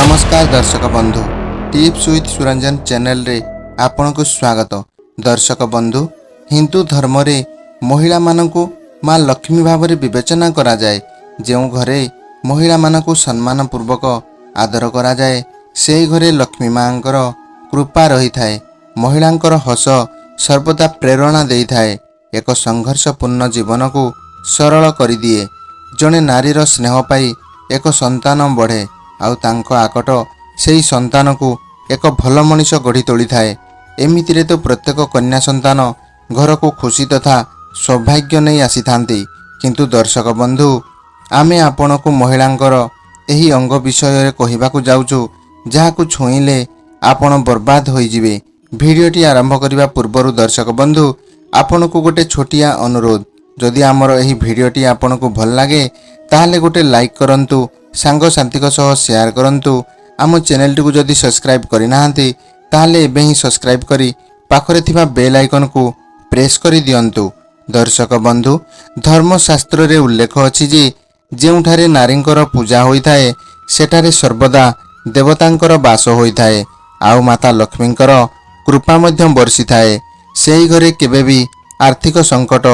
ନମସ୍କାର ଦର୍ଶକ ବନ୍ଧୁ, ଟିପ୍ସ ୱିଥ୍ ସୁରଞ୍ଜନ ଚ୍ୟାନେଲରେ ଆପଣଙ୍କୁ ସ୍ୱାଗତ। ଦର୍ଶକ ବନ୍ଧୁ, ହିନ୍ଦୁ ଧର୍ମରେ ମହିଳାମାନଙ୍କୁ ମା ଲକ୍ଷ୍ମୀ ଭାବରେ ବିବେଚନା କରାଯାଏ। ଯେଉଁ ଘରେ ମହିଳାମାନଙ୍କୁ ସମ୍ମାନ ପୂର୍ବକ ଆଦର କରାଯାଏ, ସେହି ଘରେ ଲକ୍ଷ୍ମୀ ମାଙ୍କର କୃପା ରହିଥାଏ। ମହିଳାଙ୍କର ହସ ସର୍ବଦା ପ୍ରେରଣା ଦେଇଥାଏ, ଏକ ସଂଘର୍ଷପୂର୍ଣ୍ଣ ଜୀବନକୁ ସରଳ କରିଦିଏ। ଜଣେ ନାରୀର ସ୍ନେହ ପାଇ ଏକ ସନ୍ତାନ ବଢ଼େ ଆଉ ତାଙ୍କ ଆକଟ ସେହି ସନ୍ତାନକୁ ଏକ ଭଲ ମଣିଷ ଗଢ଼ି ତୋଳିଥାଏ। ଏମିତିରେ ତ ପ୍ରତ୍ୟେକ କନ୍ୟା ସନ୍ତାନ ଘରକୁ ଖୁସି ତଥା ସୌଭାଗ୍ୟ ନେଇ ଆସିଥାନ୍ତି। କିନ୍ତୁ ଦର୍ଶକ ବନ୍ଧୁ, ଆମେ ଆପଣଙ୍କୁ ମହିଳାଙ୍କର ଏହି ଅଙ୍ଗ ବିଷୟରେ କହିବାକୁ ଯାଉଛୁ, ଯାହାକୁ ଛୁଇଁଲେ ଆପଣ ବର୍ବାଦ ହୋଇଯିବେ। ଭିଡ଼ିଓଟି ଆରମ୍ଭ କରିବା ପୂର୍ବରୁ ଦର୍ଶକ ବନ୍ଧୁ, ଆପଣଙ୍କୁ ଗୋଟେ ଛୋଟିଆ ଅନୁରୋଧ। ଯଦି ଆମର ଏହି ଭିଡ଼ିଓଟି ଆପଣଙ୍କୁ ଭଲ ଲାଗେ, ତାହେଲେ ଗୋଟେ ଲାଇକ୍ କରନ୍ତୁ, ସାଙ୍ଗସାଥିଙ୍କ ସହ ସେୟାର କରନ୍ତୁ। ଆମ ଚ୍ୟାନେଲଟିକୁ ଯଦି ସବସ୍କ୍ରାଇବ୍ କରିନାହାନ୍ତି, ତାହେଲେ ଏବେ ହିଁ ସବସ୍କ୍ରାଇବ୍ କରି ପାଖରେ ଥିବା ବେଲ୍ ଆଇକନ୍କୁ ପ୍ରେସ୍ କରିଦିଅନ୍ତୁ। ଦର୍ଶକ ବନ୍ଧୁ, ଧର୍ମଶାସ୍ତ୍ରରେ ଉଲ୍ଲେଖ ଅଛି ଯେ ଯେଉଁଠାରେ ନାରୀଙ୍କର ପୂଜା ହୋଇଥାଏ, ସେଠାରେ ସର୍ବଦା ଦେବତାଙ୍କର ବାସ ହୋଇଥାଏ ଆଉ ମାତା ଲକ୍ଷ୍ମୀଙ୍କର କୃପା ମଧ୍ୟ ବର୍ଷିଥାଏ। ସେହି ଘରେ କେବେ ବି ଆର୍ଥିକ ସଙ୍କଟ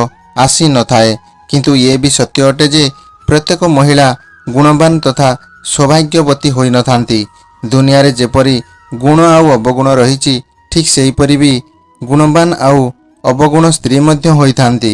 ଆସିନଥାଏ। କିନ୍ତୁ ଇଏ ବି ସତ୍ୟ ଅଟେ ଯେ ପ୍ରତ୍ୟେକ ମହିଳା ଗୁଣବାନ ତଥା ସୌଭାଗ୍ୟବତୀ ହୋଇନଥାନ୍ତି। ଦୁନିଆରେ ଯେପରି ଗୁଣ ଆଉ ଅବଗୁଣ ରହିଛି, ଠିକ୍ ସେହିପରି ବି ଗୁଣବାନ ଆଉ ଅବଗୁଣ ସ୍ତ୍ରୀ ମଧ୍ୟ ହୋଇଥାନ୍ତି।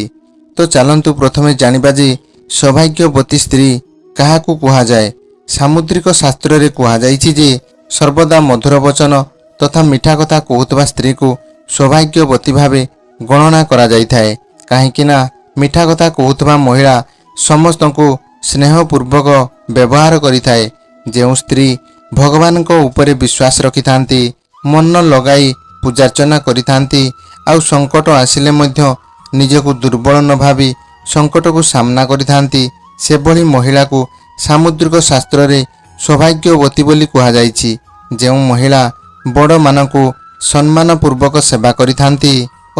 ତ ଚାଲନ୍ତୁ ପ୍ରଥମେ ଜାଣିବା ଯେ ସୌଭାଗ୍ୟବତୀ ସ୍ତ୍ରୀ କାହାକୁ କୁହାଯାଏ। ସାମୁଦ୍ରିକ ଶାସ୍ତ୍ରରେ କୁହାଯାଇଛି ଯେ ସର୍ବଦା ମଧୁର ବଚନ ତଥା ମିଠା କଥା କହୁଥିବା ସ୍ତ୍ରୀକୁ ସୌଭାଗ୍ୟବତୀ ଭାବେ ଗଣନା କରାଯାଇଥାଏ। କାହିଁକି ନା ମିଠା କଥା କହୁଥିବା ମହିଳା ସମସ୍ତଙ୍କୁ ସ୍ନେହପୂର୍ବକ ବ୍ୟବହାର କରିଥାଏ। ଯେଉଁ ସ୍ତ୍ରୀ ଭଗବାନଙ୍କ ଉପରେ ବିଶ୍ୱାସ ରଖିଥାନ୍ତି, ମନ ଲଗାଇ ପୂଜାର୍ଚ୍ଚନା କରିଥାନ୍ତି ଆଉ ସଙ୍କଟ ଆସିଲେ ମଧ୍ୟ ନିଜକୁ ଦୁର୍ବଳ ନ ଭାବି ସଙ୍କଟକୁ ସାମ୍ନା କରିଥାନ୍ତି, ସେଭଳି ମହିଳାକୁ ସାମୁଦ୍ରିକ ଶାସ୍ତ୍ରରେ ସୌଭାଗ୍ୟବତୀ ବୋଲି କୁହାଯାଇଛି। ଯେଉଁ ମହିଳା ବଡ଼ମାନଙ୍କୁ ସମ୍ମାନ ପୂର୍ବକ ସେବା କରିଥାନ୍ତି,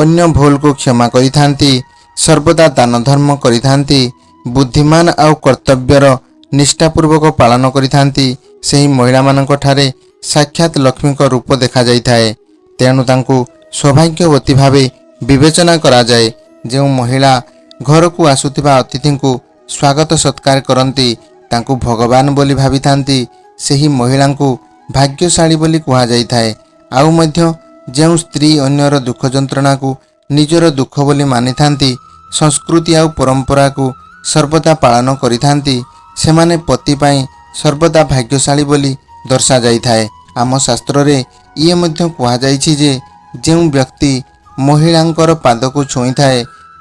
ଅନ୍ୟ ଭୁଲକୁ କ୍ଷମା କରିଥାନ୍ତି, ସର୍ବଦା ଦାନ ଧର୍ମ କରିଥାନ୍ତି, ବୁଦ୍ଧିମାନ ଆଉ କର୍ତ୍ତବ୍ୟର ନିଷ୍ଠାପୂର୍ବକ ପାଳନ କରିଥାନ୍ତି, ସେହି ମହିଳାମାନଙ୍କ ଠାରେ ସାକ୍ଷାତ ଲକ୍ଷ୍ମୀଙ୍କ ରୂପ ଦେଖାଯାଇଥାଏ। ତେଣୁ ତାଙ୍କୁ ସୌଭାଗ୍ୟବତୀ ଭାବେ ବିବେଚନା କରାଯାଏ। ଯେଉଁ ମହିଳା ଘରକୁ ଆସୁଥିବା ଅତିଥିଙ୍କୁ ସ୍ୱାଗତ ସତ୍କାର କରନ୍ତି, ତାଙ୍କୁ ଭଗବାନ ବୋଲି ଭାବିଥାନ୍ତି, ସେହି ମହିଳାଙ୍କୁ ଭାଗ୍ୟଶାଳୀ ବୋଲି କୁହାଯାଇଥାଏ। ଆଉ ମଧ୍ୟ ଯେଉଁ ସ୍ତ୍ରୀ ଅନ୍ୟର ଦୁଃଖ ଯନ୍ତ୍ରଣାକୁ ନିଜର ଦୁଃଖ ବୋଲି ମାନିଥାନ୍ତି, ସଂସ୍କୃତି ଆଉ ପରମ୍ପରାକୁ ସର୍ବଦା ପାଳନ କରିଥାନ୍ତି, ସେମାନେ ପତି ପାଇଁ ସର୍ବଦା ଭାଗ୍ୟଶାଳୀ ବୋଲି ଦର୍ଶାଯାଇଥାଏ। ଆମ ଶାସ୍ତ୍ରରେ ଇଏ ମଧ୍ୟ କୁହାଯାଇଛି ଯେ ଯେଉଁ ବ୍ୟକ୍ତି ମହିଳାଙ୍କର ପାଦକୁ ଛୁଇଁଥାଏ,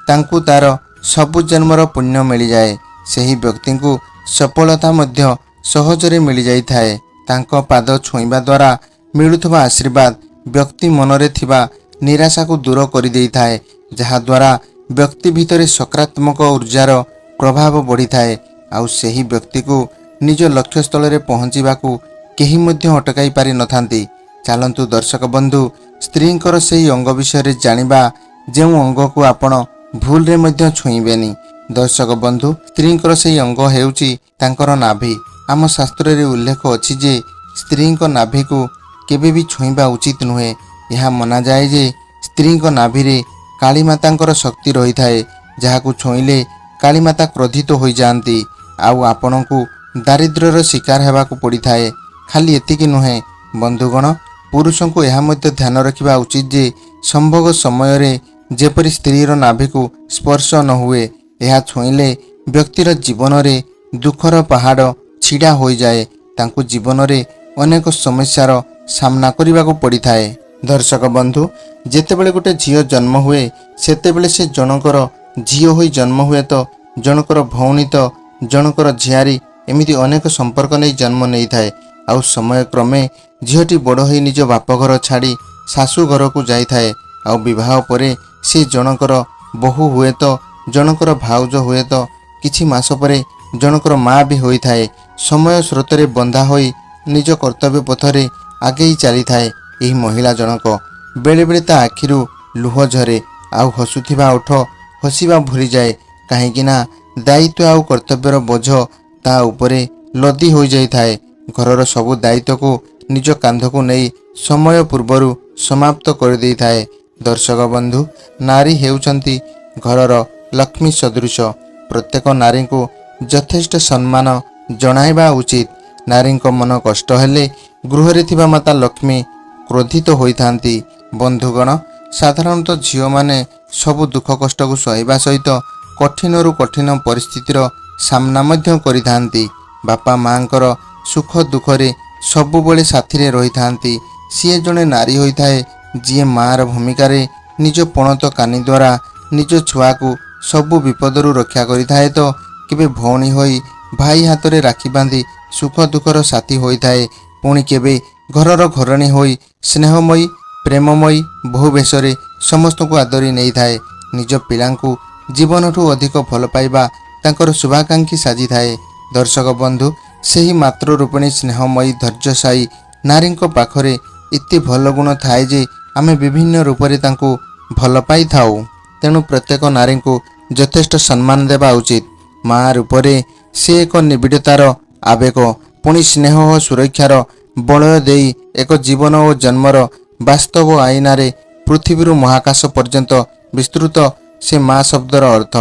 ତାଙ୍କୁ ତାର ସବୁ ଜନ୍ମର ପୁଣ୍ୟ ମିଳିଯାଏ। ସେହି ବ୍ୟକ୍ତିଙ୍କୁ ସଫଳତା ମଧ୍ୟ ସହଜରେ ମିଳିଯାଇଥାଏ। ତାଙ୍କ ପାଦ ଛୁଇଁବା ଦ୍ୱାରା ମିଳୁଥିବା ଆଶୀର୍ବାଦ ବ୍ୟକ୍ତି ମନରେ ଥିବା ନିରାଶାକୁ ଦୂର କରିଦେଇଥାଏ, ଯାହାଦ୍ୱାରା ବ୍ୟକ୍ତି ଭିତରେ ସକାରାତ୍ମକ ଉର୍ଜାର ପ୍ରଭାବ ବଢ଼ିଥାଏ ଆଉ ସେହି ବ୍ୟକ୍ତିକୁ ନିଜ ଲକ୍ଷ୍ୟସ୍ଥଳରେ ପହଞ୍ଚିବାକୁ କେହି ମଧ୍ୟ ଅଟକାଇ ପାରିନଥାନ୍ତି। ଚାଲନ୍ତୁ ଦର୍ଶକ ବନ୍ଧୁ, ସ୍ତ୍ରୀଙ୍କର ସେହି ଅଙ୍ଗ ବିଷୟରେ ଜାଣିବା, ଯେଉଁ ଅଙ୍ଗକୁ ଆପଣ ଭୁଲରେ ମଧ୍ୟ ଛୁଇଁବେନି। ଦର୍ଶକ ବନ୍ଧୁ, ସ୍ତ୍ରୀଙ୍କର ସେହି ଅଙ୍ଗ ହେଉଛି ତାଙ୍କର ନାଭି। ଆମ ଶାସ୍ତ୍ରରେ ଉଲ୍ଲେଖ ଅଛି ଯେ ସ୍ତ୍ରୀଙ୍କ ନାଭିକୁ କେବେ ବି ଛୁଇଁବା ଉଚିତ ନୁହେଁ। ଏହା ମନାଯାଏ ଯେ ସ୍ତ୍ରୀଙ୍କ ନାଭିରେ କାଳୀମାତାଙ୍କର ଶକ୍ତି ରହିଥାଏ, ଯାହାକୁ ଛୁଇଁଲେ କାଳୀମାତା କ୍ରୋଧିତ ହୋଇଯାଆନ୍ତି ଆଉ ଆପଣଙ୍କୁ ଦାରିଦ୍ର୍ୟର ଶିକାର ହେବାକୁ ପଡ଼ିଥାଏ। ଖାଲି ଏତିକି ନୁହେଁ ବନ୍ଧୁଗଣ, ପୁରୁଷଙ୍କୁ ଏହା ମଧ୍ୟ ଧ୍ୟାନ ରଖିବା ଉଚିତ ଯେ ସମ୍ଭୋଗ ସମୟରେ ଯେପରି ସ୍ତ୍ରୀର ନାଭିକୁ ସ୍ପର୍ଶ ନ ହୁଏ। ଏହା ଛୁଇଁଲେ ବ୍ୟକ୍ତିର ଜୀବନରେ ଦୁଃଖର ପାହାଡ଼ ଛିଡ଼ା ହୋଇଯାଏ। ତାଙ୍କୁ ଜୀବନରେ ଅନେକ ସମସ୍ୟାର ସାମ୍ନା କରିବାକୁ ପଡ଼ିଥାଏ। ଦର୍ଶକ ବନ୍ଧୁ, ଯେତେବେଳେ ଗୋଟେ ଝିଅ ଜନ୍ମ ହୁଏ, ସେତେବେଳେ ସେ ଜଣଙ୍କର ଝିଅ ହୋଇ ଜନ୍ମ ହୁଏ ତ ଜଣଙ୍କର ଭଉଣୀ ତ ଜଣଙ୍କର ଝିଆରୀ, ଏମିତି ଅନେକ ସମ୍ପର୍କ ନେଇ ଜନ୍ମ ନେଇଥାଏ। ଆଉ ସମୟକ୍ରମେ ଝିଅଟି ବଡ଼ ହୋଇ ନିଜ ବାପଘର ଛାଡ଼ି ଶାଶୁ ଘରକୁ ଯାଇଥାଏ। ଆଉ ବିବାହ ପରେ ସେ ଜଣଙ୍କର ବୋହୂ ହୁଏ ତ ଜଣଙ୍କର ଭାଉଜ ହୁଏ ତ କିଛି ମାସ ପରେ ଜଣଙ୍କର ମା ବି ହୋଇଥାଏ। ସମୟ ସ୍ରୋତରେ ବନ୍ଧା ହୋଇ ନିଜ କର୍ତ୍ତବ୍ୟ ପଥରେ ଆଗେଇ ଚାଲିଥାଏ ଏହି ମହିଳା ଜଣକ। ବେଳେବେଳେ ତା ଆଖିରୁ ଲୁହ ଝରେ ଆଉ ହସୁଥିବା ଓଠ ହସିବା ଭୁଲିଯାଏ, କାହିଁକି ନା ଦାୟିତ୍ୱ ଆଉ କର୍ତ୍ତବ୍ୟର ବୋଝ ତା ଉପରେ ଲଦି ହୋଇଯାଇଥାଏ। ଘରର ସବୁ ଦାୟିତ୍ୱକୁ ନିଜ କାନ୍ଧକୁ ନେଇ ସମୟ ପୂର୍ବରୁ ସମାପ୍ତ କରିଦେଇଥାଏ। ଦର୍ଶକ ବନ୍ଧୁ, ନାରୀ ହେଉଛନ୍ତି ଘରର ଲକ୍ଷ୍ମୀ ସଦୃଶ। ପ୍ରତ୍ୟେକ ନାରୀଙ୍କୁ ଯଥେଷ୍ଟ ସମ୍ମାନ ଜଣାଇବା ଉଚିତ। ନାରୀଙ୍କ ମନ କଷ୍ଟ ହେଲେ ଗୃହରେ ଥିବା ମାତା ଲକ୍ଷ୍ମୀ କ୍ରୋଧିତ ହୋଇଥାନ୍ତି। ବନ୍ଧୁଗଣ, ସାଧାରଣତଃ ଝିଅମାନେ ସବୁ ଦୁଃଖ କଷ୍ଟକୁ ସହିବା ସହିତ କଠିନରୁ କଠିନ ପରିସ୍ଥିତିର ସାମ୍ନା ମଧ୍ୟ କରିଥାନ୍ତି। ବାପା ମାଆଙ୍କର ସୁଖ ଦୁଃଖରେ ସବୁବେଳେ ସାଥିରେ ରହିଥାନ୍ତି। ସିଏ ଜଣେ ନାରୀ ହୋଇଥାଏ, ଯିଏ ମାଆର ଭୂମିକାରେ ନିଜ ପଣତ କାନି ଦ୍ୱାରା ନିଜ ଛୁଆକୁ ସବୁ ବିପଦରୁ ରକ୍ଷା କରିଥାଏ ତ କେବେ ଭଉଣୀ ହୋଇ ଭାଇ ହାତରେ ରାକ୍ଷୀ ବାନ୍ଧି ସୁଖ ଦୁଃଖର ସାଥୀ ହୋଇଥାଏ, ପୁଣି କେବେ ଘରର ଘରଣୀ ହୋଇ ସ୍ନେହମୟୀ ପ୍ରେମମୟୀ ବହୁ ବେଶରେ ସମସ୍ତଙ୍କୁ ଆଦରି ନେଇଥାଏ। ନିଜ ପିଲାଙ୍କୁ ଜୀବନଠୁ ଅଧିକ ଭଲ ପାଇବା ତାଙ୍କର ଶୁଭାକାଂକ୍ଷୀ ସାଜିଥାଏ। ଦର୍ଶକ ବନ୍ଧୁ, ସେହି ମାତୃରୂପିଣୀ ସ୍ନେହମୟୀ ଧୈର୍ଯ୍ୟଶାୟୀ ନାରୀଙ୍କ ପାଖରେ ଏତେ ଭଲ ଗୁଣ ଥାଏ ଯେ ଆମେ ବିଭିନ୍ନ ରୂପରେ ତାଙ୍କୁ ଭଲ ପାଇଥାଉ। ତେଣୁ ପ୍ରତ୍ୟେକ ନାରୀଙ୍କୁ ଯଥେଷ୍ଟ ସମ୍ମାନ ଦେବା ଉଚିତ। ମା ରୂପରେ ସେ ଏକ ନିବିଡ଼ତାର ଆବେଗ, ପୁଣି ସ୍ନେହ ଓ ସୁରକ୍ଷାର ବଳୟ ଦେଇ ଏକ ଜୀବନ ଓ ଜନ୍ମର ବାସ୍ତବ ଆଇନାରେ ପୃଥିବୀରୁ ମହାକାଶ ପର୍ଯ୍ୟନ୍ତ ବିସ୍ତୃତ ସେ ମା ଶବ୍ଦର ଅର୍ଥ,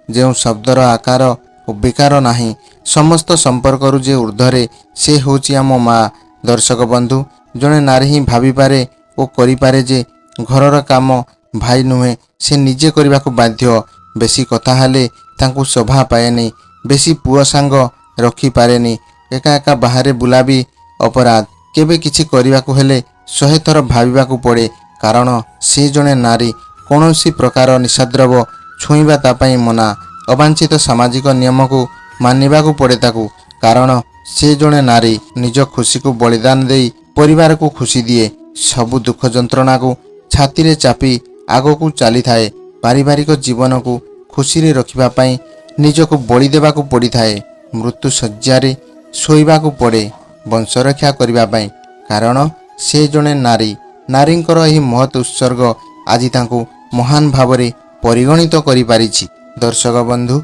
ଯେଉଁ ଶବ୍ଦର ଆକାର ଓ ବିକାର ନାହିଁ, ସମସ୍ତ ସମ୍ପର୍କରୁ ଯେ ଉର୍ଦ୍ଧ୍ୱରେ, ସେ ହେଉଛି ଆମ ମା। ଦର୍ଶକ ବନ୍ଧୁ, ଜଣେ ନାରୀ ହିଁ ଭାବିପାରେ ଓ କରିପାରେ ଯେ ଘରର କାମ ଭାଇ ନୁହେଁ, ସେ ନିଜେ କରିବାକୁ ବାଧ୍ୟ। ବେଶୀ କଥା ହେଲେ ତାଙ୍କୁ ଶୋଭା ପାଏନି, ବେଶୀ ପୁଅ ସାଙ୍ଗ ରଖିପାରେନି, ଏକା ଏକା ବାହାରେ ବୁଲା ବି ଅପରାଧ। କେବେ କିଛି କରିବାକୁ ହେଲେ 100 ଥର ଭାବିବାକୁ ପଡ଼େ, କାରଣ ସେ ଜଣେ ନାରୀ। କୌଣସି ପ୍ରକାର ନିଶାଦ୍ରବ୍ୟ ଛୁଇଁବା ତା ପାଇଁ ମନା। ଅବାଞ୍ଛିତ ସାମାଜିକ ନିୟମକୁ ମାନିବାକୁ ପଡ଼େ ତାକୁ, କାରଣ ସେ ଜଣେ ନାରୀ। ନିଜ ଖୁସିକୁ ବଳିଦାନ ଦେଇ ପରିବାରକୁ ଖୁସି ଦିଏ। ସବୁ ଦୁଃଖ ଯନ୍ତ୍ରଣାକୁ ଛାତିରେ ଚାପି ଆଗକୁ ଚାଲିଥାଏ। ପାରିବାରିକ ଜୀବନକୁ ଖୁସିରେ ରଖିବା ପାଇଁ ନିଜକୁ ବଳି ଦେବାକୁ ପଡ଼ିଥାଏ। ମୃତ୍ୟୁ ଶଯ୍ୟାରେ ଶୋଇବାକୁ ପଡ଼େ ବଂଶ ରକ୍ଷା କରିବା ପାଇଁ, କାରଣ ସେ ଜଣେ ନାରୀ। ନାରୀଙ୍କର ଏହି ମହତ୍ ଉତ୍ସର୍ଗ ଆଜି ତାଙ୍କୁ ମହାନ ଭାବରେ ପରିଗଣିତ କରିପାରିଛି। ଦର୍ଶକ ବନ୍ଧୁ,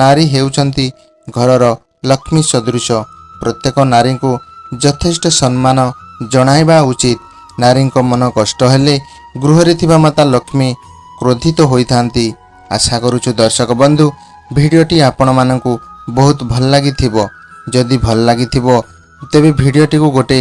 ନାରୀ ହେଉଛନ୍ତି ଘରର ଲକ୍ଷ୍ମୀ ସଦୃଶ। ପ୍ରତ୍ୟେକ ନାରୀଙ୍କୁ ଯଥେଷ୍ଟ ସମ୍ମାନ ଜଣାଇବା ଉଚିତ। ନାରୀଙ୍କ ମନ କଷ୍ଟ ହେଲେ ଗୃହରେ ଥିବା ମାତା ଲକ୍ଷ୍ମୀ କ୍ରୋଧିତ ହୋଇଥାନ୍ତି। ଆଶା କରୁଛୁ ଦର୍ଶକ ବନ୍ଧୁ, ଭିଡ଼ିଓଟି ଆପଣମାନଙ୍କୁ ବହୁତ ଭଲ ଲାଗିଥିବ। ଯଦି ଭଲ ଲାଗିଥିବ ତେବେ ଭିଡ଼ିଓଟିକୁ ଗୋଟେ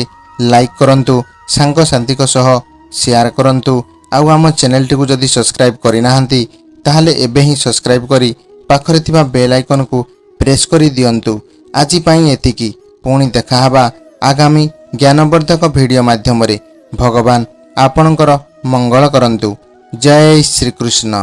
ଲାଇକ୍ କରନ୍ତୁ, ସାଙ୍ଗସାଥୀଙ୍କ ସହ ସେୟାର କରନ୍ତୁ, ଆଉ ଆମ ଚ୍ୟାନେଲଟିକୁ ଯଦି ସବସ୍କ୍ରାଇବ୍ କରିନାହାନ୍ତି ତାହେଲେ ଏବେ ହିଁ ସବସ୍କ୍ରାଇବ୍ କରି ପାଖରେ ଥିବା ବେଲ୍ ଆଇକନ୍କୁ ପ୍ରେସ୍ କରି ଦିଅନ୍ତୁ। ଆଜି ପାଇଁ ଏତିକି। ପୁଣି ଦେଖାହେବା ଆଗାମୀ ଜ୍ଞାନବର୍ଦ୍ଧକ ଭିଡ଼ିଓ ମାଧ୍ୟମରେ। ଭଗବାନ ଆପଣଙ୍କର ମଙ୍ଗଳ କରନ୍ତୁ। ଜୟ ଶ୍ରୀକୃଷ୍ଣ।